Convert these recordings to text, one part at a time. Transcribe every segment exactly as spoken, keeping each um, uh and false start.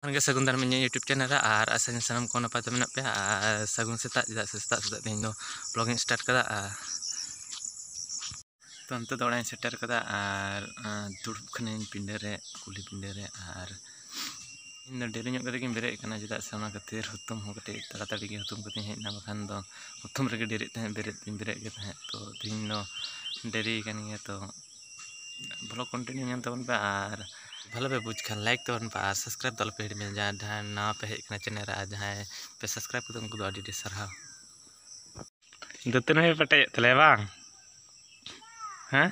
ᱚᱱᱟᱜᱮ ᱥᱟᱹᱜᱩᱱ ᱫᱟᱨᱟᱢ ᱤᱧᱟᱹᱜ YouTube ᱪᱮᱱᱮᱞ ᱨᱮ, ᱟᱨ ᱟᱥᱟᱧ ᱥᱟᱱᱟᱢ ᱠᱚ ᱱᱟᱯᱟᱭ ᱛᱮ ᱢᱮᱱᱟᱜ ᱯᱮᱭᱟ, ᱟᱨ ᱥᱟᱹᱜᱩᱱ ᱥᱮᱛᱟᱜ, ᱪᱮᱫᱟᱜ ᱥᱮ ᱥᱮᱛᱟᱜ ᱥᱮᱛᱟᱜ ᱛᱮᱦᱮᱧ ᱫᱚ ᱵᱞᱚᱜ ᱤᱧ ᱥᱴᱟᱨᱴ ᱠᱟᱫᱟ᱾ ᱟᱨ ᱛᱚ ᱱᱤᱛᱚᱜ ᱫᱚ ᱚᱲᱟᱜ ᱤᱧ ᱥᱮᱴᱮᱨ ᱠᱟᱫᱟ, ᱟᱨ ᱟᱸ, ᱫᱩᱲᱩᱵ ᱠᱟᱹᱱᱟᱹᱧ ᱯᱤᱸᱰᱟᱹ ᱨᱮ, ᱠᱩᱞᱦᱤ ᱯᱤᱸᱰᱟᱹ ᱨᱮ᱾ ᱟᱨ ᱤᱧ ᱫᱚ ᱰᱮᱨᱤ ᱧᱚᱜ ᱠᱟᱛᱮ ᱜᱤᱧ ᱵᱮᱨᱮᱫ ᱠᱟᱱᱟ, ᱪᱮᱫᱟᱜ ᱥᱮ ᱚᱱᱟ ᱠᱷᱟᱹᱛᱤᱨ ᱦᱩᱛᱩᱢ ᱦᱚᱸ ᱠᱟᱹᱴᱤᱡ ᱛᱟᱲᱟᱛᱟᱲᱤ ᱜᱮ ᱦᱩᱛᱩᱢ ᱠᱟᱛᱮᱧ ᱦᱮᱡ ᱮᱱᱟ, ᱵᱟᱠᱷᱟᱱ ᱫᱚ ᱦᱩᱛᱩᱢ ᱨᱮᱜᱮ ᱰᱮᱨᱤᱜ ᱛᱟᱦᱮᱸᱫ, ᱵᱮᱨᱮᱫ ᱫᱚᱧ ᱵᱮᱨᱮᱫ ᱜᱮ ᱛᱟᱦᱮᱸᱫ᱾ ᱛᱚ ᱛᱮᱦᱮᱧ ᱫᱚ ᱰᱮᱨᱤ ᱠᱟᱱ ᱜᱮᱭᱟ, ᱛᱚ ᱵᱞᱚᱜ ᱠᱚᱱᱴᱤᱱᱤᱭᱩ ᱧᱮᱞ ᱛᱟᱵᱚᱱ ᱯᱮ, ᱟᱨ ᱵᱷᱟᱞᱮ ᱯᱮ ᱵᱩᱡᱽ ᱠᱷᱟᱱ ᱞᱟᱭᱤᱠ ᱛᱟᱵᱚᱱ ᱯᱮ, ᱟᱨ ᱥᱟᱵᱥᱠᱨᱟᱭᱤᱵ ᱫᱚ ᱟᱞᱚᱯᱮ ᱦᱤᱲᱤᱧᱟ, ᱡᱟᱦᱟᱸᱭ ᱱᱟᱣᱟ ᱯᱮ ᱦᱮᱡ ᱟᱠᱟᱱᱟ ᱪᱮᱱᱮᱞ ᱨᱮ, ᱟᱨ ᱡᱟᱦᱟᱸᱭ ᱯᱮ ᱥᱟᱵᱥᱠᱨᱟᱭᱤᱵ ᱠᱟᱫᱟ ᱩᱱᱠᱩ ᱫᱚ ᱟᱹᱰᱤ ᱟᱹᱰᱤ ᱥᱟᱨᱦᱟᱣ᱾ ᱫᱟᱹᱛᱟᱹᱱᱤ ᱯᱮ ᱯᱮᱴᱮᱡᱮᱫ ᱛᱟᱞᱮᱭᱟ ᱵᱟᱝ? ᱦᱮᱸ?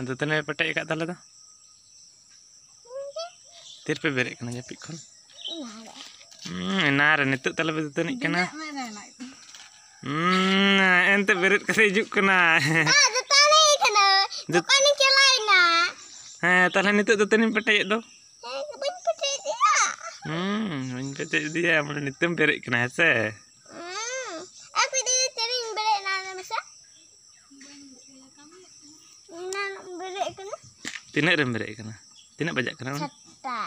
ᱫᱟᱹᱛᱟᱹᱱᱤ ᱯᱮ ᱯᱮᱴᱮᱡ ᱟᱠᱟᱫ ᱛᱟᱞᱮ ᱫᱚ? ᱛᱤᱨᱮᱯᱮ ᱵᱮᱨᱮᱫ ᱠᱟᱱᱟ ᱡᱟᱹᱯᱤᱫ ᱠᱷᱚᱱ? ᱦᱩᱸ, ᱮᱱᱟᱱ ᱨᱮ᱾ ᱱᱤᱛᱚᱜ ᱛᱟᱞᱮ ᱯᱮ ᱫᱟᱹᱛᱟᱹᱱᱤᱜ ᱠᱟᱱᱟ? ᱦᱩᱸ, ᱮᱱᱛᱮ ᱵᱮᱨᱮᱫ ᱠᱟᱛᱮ ᱦᱤᱡᱩᱜ ᱠᱟᱱᱟ᱾ ᱫᱟᱹᱛᱟᱹᱱᱤ ᱠᱟᱱᱟ᱾ ᱫᱟᱹᱛ- ᱫᱚᱠᱟᱱᱤᱧ ᱪᱟᱞᱟᱣᱮᱱᱟ᱾ ᱦᱮᱸ, ᱛᱟᱦᱞᱮ ᱱᱤᱛᱚᱜ ᱫᱟᱹᱛᱟᱹᱱᱤᱢ ᱯᱮᱴᱮᱡᱮᱫ ᱫᱚ? ᱦᱮᱸ, ᱵᱟᱹᱧ ᱯᱮᱴᱮᱡ ᱤᱫᱤᱭᱟ᱾ ᱦᱩᱸ, ᱵᱟᱹᱧ ᱯᱮᱴᱮᱡ ᱤᱫᱤᱭᱟ, ᱢᱟᱱᱮ ᱱᱤᱛᱚᱜ ᱮᱢ ᱵᱮᱨᱮᱫ ᱠᱟᱱᱟ, ᱦᱮᱸ ᱥᱮ? ᱦᱩᱸ, ᱟᱨ ᱯᱮ ᱫᱤᱱ ᱛᱮᱨᱮᱧ ᱵᱮᱨᱮᱫ ᱮᱱᱟ, ᱚᱱᱟ ᱢᱮᱥᱟ᱾ ᱮᱱᱟᱱ ᱵᱮᱨᱮᱫ ᱠᱟᱱᱟ᱾ ᱛᱤᱱᱟᱹᱜ ᱨᱮᱢ ᱵᱮᱨᱮᱫ ᱠᱟᱱᱟ? ᱛᱤᱱᱟᱹᱜ ᱵᱟᱡᱟᱜ ᱠᱟᱱᱟ? ᱥᱟᱛᱴᱟ᱾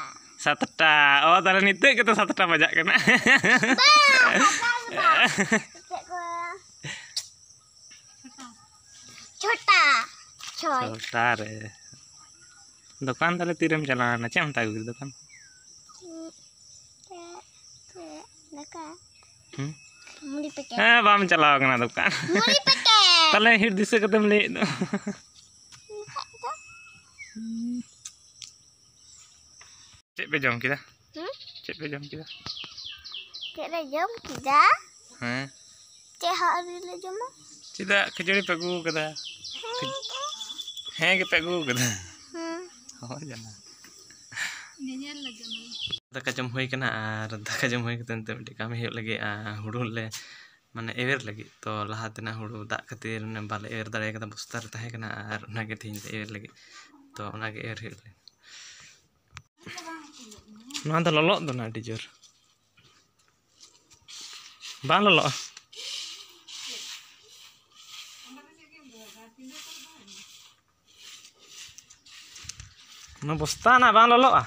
ᱥᱟᱛᱴᱟ᱾ ᱚ, ᱛᱟᱦᱞᱮ ᱱᱤᱛᱚᱜ ᱜᱮᱛᱚ ᱥᱟᱛᱴᱟ ᱵᱟᱡᱟᱜ ᱠᱟᱱᱟ᱾ ᱵᱟᱝ, ᱥᱟᱛᱴᱟ ᱫᱚ ᱵᱟᱝ᱾ ᱪᱮᱫ ᱠᱚ? ᱪᱷᱚᱴᱟ᱾ ᱪᱷᱚᱭ᱾ ᱪᱷᱚᱴᱟ ᱨᱮ᱾ ᱫᱚᱠᱟᱱ ᱛᱟᱦᱞᱮ ᱛᱤᱨᱮᱢ ᱪᱟᱞᱟᱣ ᱞᱮᱱᱟ? ᱪᱮᱫ ᱮᱢ ᱦᱟᱛᱟᱣ ᱟᱹᱜᱩ ᱠᱮᱫᱟ ᱫᱚᱠᱟᱱ? ᱪᱮᱫ, ᱪᱮᱫ, ᱫᱟᱠᱟ᱾ ᱦᱩᱸ? ᱢᱩᱲᱤ ᱯᱮᱠᱮᱴ᱾ ᱦᱮᱸ, ᱵᱟᱢ ᱪᱟᱞᱟᱣ ᱠᱟᱱᱟ ᱫᱚᱠᱟᱱ᱾ ᱢᱩᱲᱤ ᱯᱮᱠᱮᱴ᱾ ᱛᱟᱦᱞᱮ ᱦᱤᱲ ᱫᱤᱥᱟᱹ ᱠᱟᱛᱮᱢ ᱞᱟᱹᱭᱮᱫ ᱫᱚ᱾ ᱵᱟᱠᱷᱟᱡ ᱫᱚ᱾ ᱪᱮᱫ ᱯᱮ ᱡᱚᱢ ᱠᱮᱫᱟ? ᱦᱩᱸ? ᱪᱮᱫ ᱯᱮ ᱡᱚᱢ ᱠᱮᱫᱟ? ᱪᱮᱫ ᱞᱮ ᱡᱚᱢ ᱠᱮᱫᱟ? ᱦᱮᱸ᱾ ᱪᱮᱫ ᱦᱚᱸ ᱟᱹᱣᱨᱤ ᱞᱮ ᱡᱚᱢᱟ᱾ ᱪᱮᱫᱟᱜ ᱠᱷᱟᱹᱡᱟᱹᱲᱤ ᱯᱮ ᱟᱹᱜᱩ ᱠᱟᱫᱟ? ᱦᱮᱸ᱾ ᱦᱮᱸ ᱜᱮᱯᱮ ᱟᱹᱜᱩ ᱠᱟᱫᱟ? ᱦᱩᱸ᱾ ᱦᱳᱭ ᱡᱟᱱᱟ᱾ ᱧᱮᱧᱮᱞ ᱞᱟᱹᱜᱤᱫ ᱢᱟᱱᱮ᱾ ᱫᱟᱠᱟ ᱡᱚᱢ ᱦᱩᱭ ᱠᱟᱱᱟ, ᱟᱨ ᱫᱟᱠᱟ ᱡᱚᱢ ᱦᱩᱭ ᱠᱟᱛᱮ ᱱᱤᱛᱚᱜ ᱢᱤᱫᱴᱮᱡ ᱠᱟᱹᱢᱤ ᱦᱩᱭᱩᱜ ᱞᱟᱹᱜᱤᱫ, ᱟᱨ ᱦᱩᱲᱩ ᱞᱮ ᱢᱟᱱᱮ ᱮᱣᱮᱨ ᱞᱟᱹᱜᱤᱫ᱾ ᱛᱚ ᱞᱟᱦᱟ ᱛᱮᱱᱟᱜ ᱦᱩᱲᱩ ᱫᱟᱜ ᱠᱷᱟᱹᱛᱤᱨ ᱢᱟᱱᱮ ᱵᱟᱞᱮ ᱮᱣᱮᱨ ᱫᱟᱲᱮ ᱠᱟᱫᱟ, ᱵᱚᱥᱛᱟ ᱨᱮ ᱛᱟᱦᱮᱸ ᱠᱟᱱᱟ, ᱟᱨ ᱚᱱᱟᱜᱮ ᱛᱮᱦᱮᱧ ᱞᱮ ᱮᱣᱮᱨ ᱞᱟᱹᱜᱤᱫ᱾ ᱛᱚ ᱚᱱᱟᱜᱮ ᱮᱣᱮᱨ ᱦᱩᱭᱩᱜ ᱞᱟᱹᱜᱤᱫ᱾ ᱱᱚᱣᱟ ᱫᱚ ᱞᱚᱞᱚᱜ ᱫᱚ ᱱᱟ ᱟᱹᱰᱤ ᱡᱳᱨ᱾ ᱵᱟᱝ ᱞᱚᱞᱚᱜᱼᱟ? ᱚᱱᱟ ᱵᱚᱥᱛᱟ ᱱᱟ ᱵᱟᱝ ᱞᱚᱞᱚᱜᱼᱟ?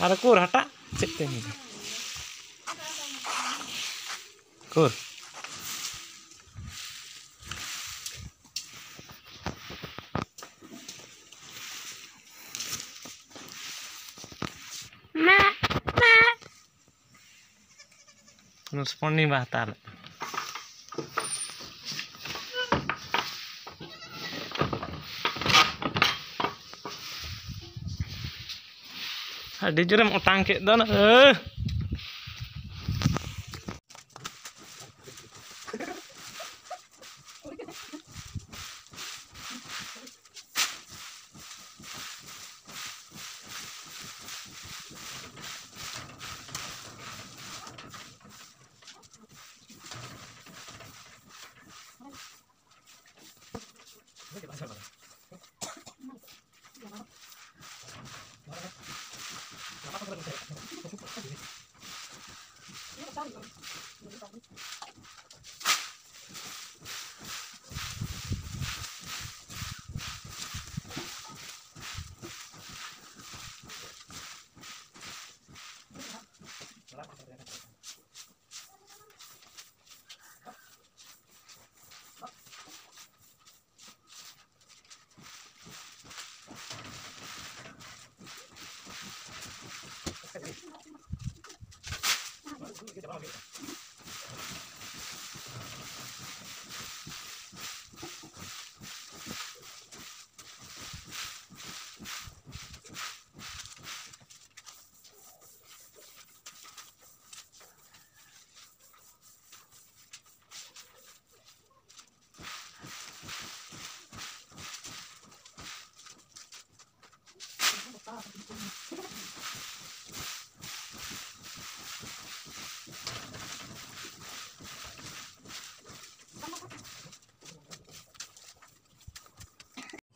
ᱟᱨ ᱩᱠᱩᱨ ᱦᱟᱴᱟᱜ ᱪᱮᱫ ᱛᱮ ᱦᱩᱭᱩᱜᱼᱟ? ᱩᱠᱩᱨ? ᱨᱮᱥᱯᱚᱱᱰᱤᱝ ᱵᱟᱭ ᱦᱟᱛᱟᱣ ᱞᱮᱫ᱾ ᱟᱹᱰᱤ ᱡᱳᱨᱮᱢ ᱚᱴᱟᱝ ᱠᱮᱫ ᱫᱚ ᱱᱟ᱾ ᱟᱹ!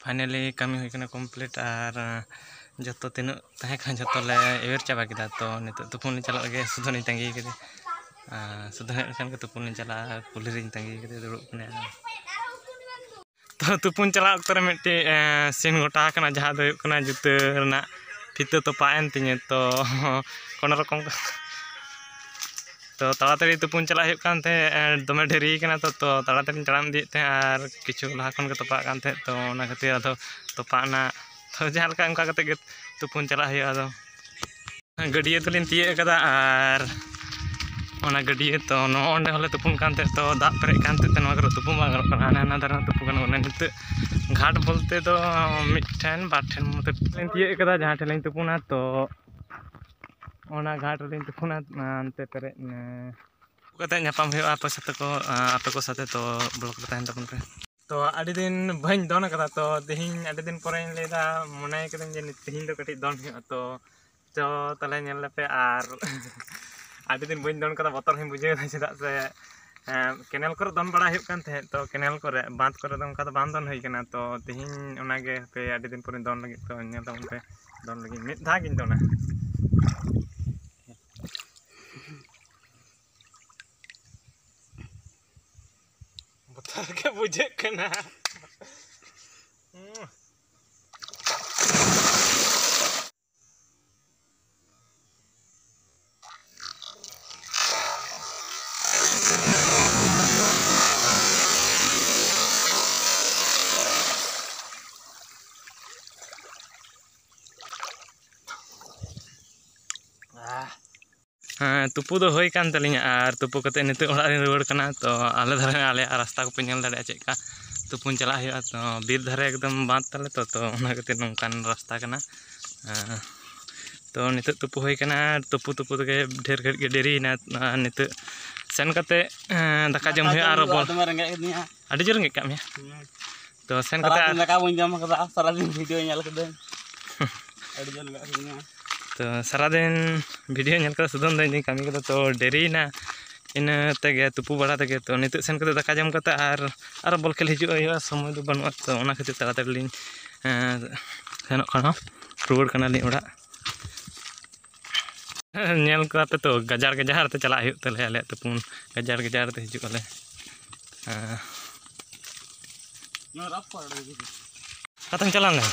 Finally ᱠᱟᱹᱢᱤ ᱦᱩᱭ ᱠᱟᱱᱟ complete, ᱟᱨ ᱡᱚᱛᱚ ᱛᱤᱱᱟᱹᱜ ᱛᱟᱦᱮᱸ ᱠᱟᱱᱟ ᱡᱚᱛᱚ ᱞᱮ ᱮᱣᱮᱨ ᱪᱟᱵᱟ ᱠᱮᱫᱟ᱾ ᱛᱚ ᱱᱤᱛᱚᱜ ᱛᱩᱯᱩᱱ ᱞᱮ ᱪᱟᱞᱟᱜ ᱞᱟᱹᱜᱤᱫ, ᱥᱩᱫᱷᱟᱹᱱᱤᱧ ᱛᱟᱺᱜᱤ ᱠᱟᱫᱮ᱾ ᱟᱨ ᱥᱩᱫᱷᱟᱹᱱ ᱦᱮᱡ ᱞᱮᱱᱠᱷᱟᱱ ᱜᱮ ᱛᱩᱯᱩᱱ ᱞᱤᱧ ᱪᱟᱞᱟᱜᱼᱟ, ᱠᱩᱞᱦᱤ ᱨᱤᱧ ᱛᱟᱺᱜᱤ ᱠᱟᱫᱮ, ᱫᱩᱲᱩᱵ ᱠᱟᱱᱟᱭ᱾ ᱛᱚ ᱛᱩᱯᱩᱱ ᱪᱟᱞᱟᱜ ᱚᱠᱛᱚ ᱨᱮ ᱢᱤᱫᱴᱤᱡ, ᱮᱸ, scene ᱜᱷᱚᱴᱟᱣ ᱟᱠᱟᱱᱟ, ᱡᱟᱦᱟᱸ ᱫᱚ ᱦᱩᱭᱩᱜ ᱠᱟᱱᱟ ᱡᱩᱛᱟᱹ ᱨᱮᱱᱟᱜ, ᱯᱷᱤᱛᱟᱹ ᱛᱚᱯᱟᱜ ᱮᱱ ᱛᱤᱧᱟᱹ, ᱛᱚ ᱠᱳᱱᱳ ᱨᱚᱠᱚᱢ ᱛᱚ ᱛᱟᱲᱟᱛᱟᱲᱤ ᱛᱩᱯᱩᱱ ᱪᱟᱞᱟᱜ ᱦᱩᱭᱩᱜ ᱠᱟᱱ ᱛᱟᱦᱮᱸᱫ, ᱫᱚᱢᱮ ᱰᱮᱨᱤ ᱠᱟᱱᱟ ᱛᱚ, ᱛᱚ ᱛᱟᱲᱟᱛᱟᱲᱤᱧ ᱛᱟᱲᱟᱢ ᱤᱫᱤᱭᱮᱫ ᱛᱟᱦᱮᱸᱫ ᱟᱨ ᱠᱤᱪᱷᱩ ᱞᱟᱦᱟ ᱠᱷᱚᱱ ᱜᱮ ᱛᱚᱯᱟᱜ ᱠᱟᱱ ᱛᱟᱦᱮᱸᱫ, ᱛᱚ ᱚᱱᱟ ᱠᱷᱟᱹᱛᱤᱨ ᱟᱫᱚ ᱛᱚᱯᱟᱜ ᱮᱱᱟ᱾ ᱛᱚ ᱡᱟᱦᱟᱸ ᱞᱮᱠᱟ ᱚᱱᱠᱟ ᱠᱟᱛᱮ ᱜᱮ ᱛᱩᱯᱩᱱ ᱪᱟᱞᱟᱜ ᱦᱩᱭᱩᱜᱼᱟ᱾ ᱟᱫᱚ ᱜᱟᱹᱰᱭᱟᱹ ᱫᱚᱞᱤᱧ ᱛᱤᱭᱟᱹᱜ ᱠᱟᱫᱟ ᱟᱨ ᱚᱱᱟ ᱜᱟᱹᱰᱭᱟᱹ ᱛᱚ ᱱᱚᱜᱼᱚ ᱚᱸᱰᱮ ᱦᱚᱸᱞᱮ ᱛᱩᱯᱩᱱ ᱠᱟᱱ ᱛᱟᱦᱮᱸᱫ, ᱛᱚ ᱫᱟᱜ ᱯᱮᱨᱮᱡ ᱠᱟᱱ ᱛᱟᱦᱮᱸᱫ ᱛᱮ ᱱᱚᱣᱟ ᱠᱚᱨᱮ ᱛᱩᱯᱩ ᱵᱟᱝ ᱜᱟᱱᱚᱜ ᱠᱟᱱᱟ, ᱦᱟᱱᱮ ᱦᱟᱱᱟ ᱫᱷᱟᱨᱮ ᱦᱚᱸ ᱛᱩᱯᱩ ᱜᱟᱱᱚᱜ ᱠᱟᱱᱟ᱾ ᱱᱤᱛᱚᱜ ᱜᱷᱟᱴ ᱵᱚᱞᱛᱮ ᱫᱚ ᱢᱤᱫᱴᱷᱮᱱ ᱵᱟᱨ ᱴᱷᱮᱱ ᱢᱚᱛᱚ ᱞᱤᱧ ᱛᱤᱭᱟᱹᱜ ᱠᱟᱫᱟ, ᱡᱟᱦᱟᱸ ᱴᱷᱮᱱ ᱞᱤᱧ ᱛᱩᱯᱩᱱᱟ᱾ ᱛᱚ ᱚᱱᱟ ᱜᱷᱟᱴ ᱨᱮᱞᱤᱧ ᱛᱩᱯᱩᱱᱟ, ᱚᱱᱛᱮ ᱯᱮᱨᱮᱡ ᱠᱟᱛᱮ ᱧᱟᱯᱟᱢ ᱦᱩᱭᱩᱜᱼᱟ ᱟᱯᱮ ᱥᱟᱛᱮ ᱠᱚ, ᱟᱯᱮ ᱠᱚ ᱥᱟᱛᱮ᱾ ᱛᱚ ᱵᱞᱚᱜ ᱨᱮ ᱛᱟᱦᱮᱱ ᱛᱟᱵᱚᱱ ᱯᱮ᱾ ᱛᱚ ᱟᱹᱰᱤ ᱫᱤᱱ ᱵᱟᱹᱧ ᱫᱚᱱ ᱠᱟᱫᱟ, ᱛᱚ ᱛᱮᱦᱮᱧ ᱟᱹᱰᱤ ᱫᱤᱱ ᱯᱚᱨᱮᱧ ᱞᱟᱹᱭᱫᱟ, ᱢᱚᱱᱮ ᱠᱟᱹᱫᱟᱹᱧ ᱡᱮ ᱛᱮᱦᱮᱧ ᱫᱚ ᱠᱟᱹᱴᱤᱡ ᱫᱚᱱ ᱦᱩᱭᱩᱜᱼᱟ᱾ ᱛᱚ ᱪᱚ ᱛᱟᱦᱞᱮ ᱧᱮᱞ ᱞᱮᱯᱮ᱾ ᱟᱨ ᱟᱹᱰᱤ ᱫᱤᱱ ᱵᱟᱹᱧ ᱫᱚᱱ ᱠᱟᱫᱟ, ᱵᱚᱛᱚᱨ ᱦᱚᱸᱧ ᱵᱩᱡᱷᱟᱹᱣ ᱮᱫᱟ, ᱪᱮᱫᱟᱜ ᱥᱮ ᱠᱮᱱᱮᱞ ᱠᱚᱨᱮ ᱫᱚᱱ ᱵᱟᱲᱟ ᱦᱩᱭᱩᱜ ᱠᱟᱱ ᱛᱟᱦᱮᱸᱫ, ᱛᱚ ᱠᱮᱱᱮᱞ ᱠᱚᱨᱮ, ᱵᱟᱸᱫᱷ ᱠᱚᱨᱮ ᱫᱚ ᱚᱱᱠᱟ ᱫᱚ ᱵᱟᱝ ᱫᱚᱱ ᱦᱩᱭ ᱠᱟᱱᱟ᱾ ᱛᱚ ᱛᱮᱦᱮᱧ ᱚᱱᱟᱜᱮ ᱦᱟᱯᱮ ᱟᱹᱰᱤ ᱫᱤᱱ ᱯᱚᱨᱮᱧ ᱫᱚᱱ ᱞᱟᱹᱜᱤᱫ, ᱛᱚ ᱧᱮᱞ ᱛᱟᱵᱚᱱ ᱯᱮ ᱫᱚᱱ ᱞᱟᱹᱜᱤᱫ, ᱢᱤᱫ ᱫᱷᱟᱣ ᱜᱤᱧ ᱫᱚᱱᱟ᱾ ᱵᱚᱛᱚᱨ ᱜᱮ ᱵᱩᱡᱷᱟᱹᱜ ᱠᱟᱱᱟ᱾ ᱦᱮᱸ, ᱛᱩᱯᱩ ᱫᱚ ᱦᱩᱭ ᱠᱟᱱ ᱛᱟᱹᱞᱤᱧᱟ ᱟᱨ ᱛᱩᱯᱩ ᱠᱟᱛᱮ ᱱᱤᱛᱚᱜ ᱚᱲᱟᱜ ᱞᱤᱧ ᱨᱩᱣᱟᱹᱲ ᱠᱟᱱᱟ᱾ ᱛᱚ ᱟᱞᱮ ᱫᱷᱟᱨᱮ ᱟᱞᱮᱭᱟᱜ ᱨᱟᱥᱛᱟ ᱠᱚᱯᱮ ᱧᱮᱞ ᱫᱟᱲᱮᱭᱟᱜᱼᱟ ᱪᱮᱫ ᱞᱮᱠᱟ ᱛᱩᱯᱩᱱ ᱪᱟᱞᱟᱜ ᱦᱩᱭᱩᱜᱼᱟ᱾ ᱛᱚ ᱵᱤᱨ ᱫᱷᱟᱨᱮ ᱮᱠᱫᱚᱢ ᱵᱟᱸᱫᱷ ᱛᱟᱞᱮ ᱛᱚ, ᱛᱚ ᱚᱱᱟ ᱠᱷᱟᱹᱛᱤᱨ ᱱᱚᱝᱠᱟᱱ ᱨᱟᱥᱛᱟ ᱠᱟᱱᱟ᱾ ᱦᱮᱸ, ᱛᱚ ᱱᱤᱛᱚᱜ ᱛᱩᱯᱩ ᱦᱩᱭ ᱠᱟᱱᱟ, ᱛᱩᱯᱩ ᱛᱩᱯᱩ ᱛᱮᱜᱮ ᱰᱷᱮᱨ ᱜᱷᱟᱹᱲᱤᱡ ᱜᱮ ᱰᱮᱨᱤᱭᱮᱱᱟ᱾ ᱟᱨ ᱱᱤᱛᱚᱜ ᱥᱮᱱ ᱠᱟᱛᱮ, ᱦᱮᱸ, ᱫᱟᱠᱟ ᱡᱚᱢ ᱦᱩᱭᱩᱜᱼᱟ ᱟᱨ ᱵᱚᱞ᱾ ᱫᱚᱢᱮ ᱨᱮᱸᱜᱮᱡ ᱠᱟᱫᱤᱧᱟ᱾ ᱟᱹᱰᱤ ᱡᱳᱨ ᱨᱮᱸᱜᱮᱡ ᱠᱟᱜ ᱢᱮᱭᱟ? ᱦᱩᱸ᱾ ᱛᱚ ᱥᱮᱱ ᱠᱟᱛᱮ ᱥᱟᱨᱟᱫᱤᱱ ᱫᱟᱠᱟ ᱵᱟᱹᱧ ᱡᱚᱢ ᱠᱟᱫᱟ, ᱥᱟᱨᱟᱫᱤᱱ ᱵᱷᱤᱰᱤᱭᱳ ᱧᱮᱞ ᱠᱟᱹᱫᱟᱹᱧ᱾ ᱟᱹᱰᱤ ᱡᱳᱨ ᱞᱟᱜᱟᱜ ᱠᱟᱱᱟ᱾ ᱛᱚ ᱥᱟᱨᱟᱫᱤᱱ ᱵᱷᱤᱰᱤᱭᱳ ᱧᱮᱞ ᱠᱟᱛᱮ ᱥᱩᱫᱷᱟᱹ ᱫᱚ ᱤᱧ ᱠᱟᱹᱢᱤ ᱠᱚᱫᱚ ᱛᱚ ᱰᱮᱨᱤᱭᱮᱱᱟ, ᱤᱱᱟᱹ ᱛᱮᱜᱮ ᱛᱩᱯᱩ ᱵᱟᱲᱟ ᱛᱮᱜᱮ᱾ ᱛᱚ ᱱᱤᱛᱚᱜ ᱥᱮᱱ ᱠᱟᱛᱮ ᱫᱟᱠᱟ ᱡᱚᱢ ᱠᱟᱛᱮ ᱟᱨ, ᱟᱨ ᱵᱚᱞ ᱠᱷᱮᱞ ᱦᱤᱡᱩᱜ ᱦᱩᱭᱩᱜᱼᱟ, ᱥᱚᱢᱚᱭ ᱫᱚ ᱵᱟᱹᱱᱩᱜᱼᱟ᱾ ᱛᱚ ᱚᱱᱟ ᱠᱷᱟᱹᱛᱤᱨ ᱛᱟᱲᱟᱛᱟᱲᱤ ᱞᱤᱧ, ᱮᱸ, ᱥᱮᱱᱚᱜ ᱠᱟᱱᱟ, ᱨᱩᱣᱟᱹᱲ ᱠᱟᱱᱟᱞᱤᱧ ᱚᱲᱟᱜ᱾ ᱧᱮᱞ ᱠᱚᱣᱟ ᱯᱮ ᱛᱚ, ᱜᱟᱡᱟᱲ ᱜᱟᱡᱟᱲ ᱛᱮ ᱪᱟᱞᱟᱜ ᱦᱩᱭᱩᱜ ᱛᱟᱞᱮᱭᱟ ᱟᱞᱮᱭᱟᱜ ᱛᱩᱯᱩᱱ, ᱜᱟᱡᱟᱲ ᱜᱟᱡᱟᱲ ᱛᱮ ᱦᱤᱡᱩᱜ ᱟᱞᱮ᱾ ᱦᱮᱸ᱾ ᱚᱠᱟᱛᱮᱢ ᱪᱟᱞᱟᱣ ᱞᱮᱱᱟ?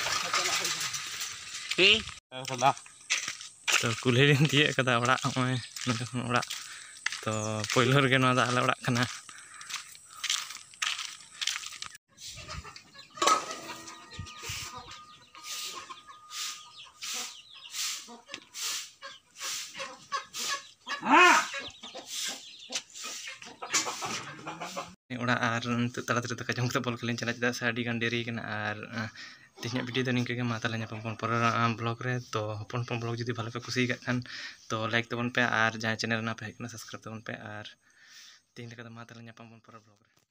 ᱦᱮᱸ? ᱛᱚ ᱠᱩᱞᱦᱤ ᱞᱤᱧ ᱛᱤᱭᱟᱹᱜ ᱠᱟᱫᱟ ᱚᱲᱟᱜ, ᱱᱚᱜᱼᱚᱭ ᱱᱚᱸᱰᱮ ᱠᱷᱚᱱ ᱚᱲᱟᱜ᱾ ᱛᱚ ᱯᱳᱭᱞᱳ ᱨᱮᱜᱮ ᱱᱚᱣᱟ ᱫᱚ ᱟᱞᱮ ᱚᱲᱟᱜ ᱠᱟᱱᱟ᱾ ᱚᱲᱟᱜ ᱟᱨ ᱱᱤᱛᱚᱜ ᱛᱟᱲᱟᱛᱟᱲᱤ ᱫᱟᱠᱟ ᱡᱚᱢ ᱠᱟᱛᱮ ᱵᱚᱞ ᱠᱷᱮᱞ ᱞᱤᱧ ᱪᱟᱞᱟᱜᱼᱟ, ᱪᱮᱫᱟᱜ ᱥᱮ ᱟᱹᱰᱤ ᱜᱟᱱ ᱰᱮᱨᱤ ᱠᱟᱱᱟ᱾ ᱟᱨ ᱛᱮᱦᱮᱧᱟᱜ ᱵᱷᱤᱰᱤᱭᱳ ᱫᱚ ᱱᱤᱝᱠᱟᱹ ᱜᱮ, ᱢᱟ ᱛᱟᱦᱞᱮ ᱧᱟᱯᱟᱢ ᱵᱚᱱ ᱯᱚᱨᱮᱨ ᱵᱞᱚᱜ ᱨᱮ᱾ ᱛᱚ ᱦᱚᱯᱚᱱ ᱦᱚᱯᱚᱱ ᱵᱞᱚᱜ ᱡᱩᱫᱤ ᱵᱷᱟᱞᱮ ᱯᱮ ᱠᱩᱥᱤᱭᱟᱜ ᱠᱷᱟᱱ ᱛᱚ ᱞᱟᱭᱤᱠ ᱛᱟᱵᱚᱱ ᱯᱮ, ᱟᱨ ᱡᱟᱦᱟᱸᱭ ᱪᱮᱱᱮᱞ ᱨᱮ ᱱᱟᱣᱟ ᱯᱮ ᱦᱮᱡ ᱠᱟᱱᱟ ᱥᱟᱵᱥᱠᱨᱟᱭᱤᱵ ᱛᱟᱵᱚᱱ ᱯᱮ᱾ ᱟᱨ ᱛᱮᱦᱮᱧ ᱞᱮᱠᱟ ᱫᱚ ᱢᱟ ᱛᱟᱦᱞᱮ ᱧᱟᱯᱟᱢ ᱵᱚᱱ ᱯᱚᱨᱮᱨ ᱵᱞᱚᱜ ᱨᱮ᱾